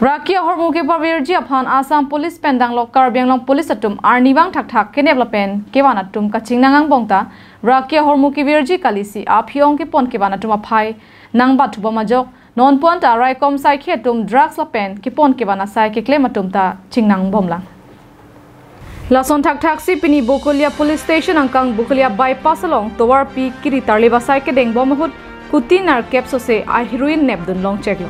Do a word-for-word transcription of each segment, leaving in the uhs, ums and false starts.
Braki ahormu kepavirji aphan Assam Police pen danglok Karbi Anglong Police atum arnivang thakthak kenep lapen kevan atum kachingnang angbong ta braki ahormu kevirji kalisi aphi-ong kepon kevan atum aphai nangbat thubom ajok, non puan ta raikom saikhi atum drugs lapen kepon kevan asai keklem atum ta chingnang bomlang. Lason thakthaksi pini Bokolia Police Station angkang Bokolia Bypass along tovarpi kiri tarlip asai kedeng bom ahut kuti nerkep sose a-heroin nepdun longcheklo.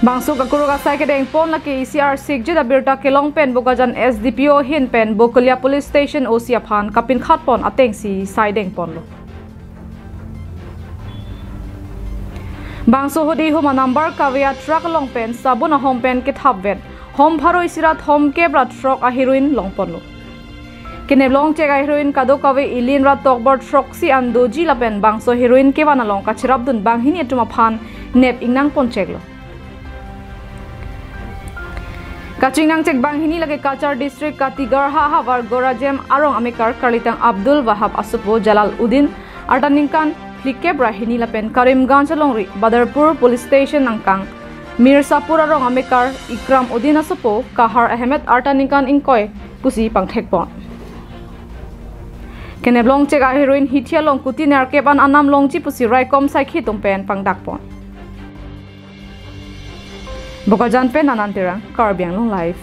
Bangso kakuruk asai kedeng pon lake E C R sikjit abirta kelong pen Bokajan S D P O ahin pen Bokolia Police Station O C aphan kapinkhat pon atengsi sai deng ponlo. Bangso ahut ihum anumber kave a-truck along pen sabun ahom pen kethapvet hom pharo isi ra thomkep ra throk a-heroin longponlo. Kenep longchek a-heroin kadokave ilin ra tokbor throksi an doji lapen bangso heroin kevan along kacherapdun banghini atum aphan nep ingnang poncheklo. Kachingnangchek banghini lake Cachar District Katigarha havar Gorajem arong amekar karlitang Abdul Wahab asopo Jalal Uddin arta ningkan phlikep ra hini lapen Karimganj alongri Badarpur Police Station angkang Mirsapur arong amekar Ikram Uddin asopo Kahar Ahmed arta ningkan ingkoi pusi pangthek pon. Kenep longchek a-heroin hithi along kuti nerkep an anam longji pusi raikom saikhi atum pen pangdak pon. Bokajan pen Nanan Terang, Karbi Anglong Live.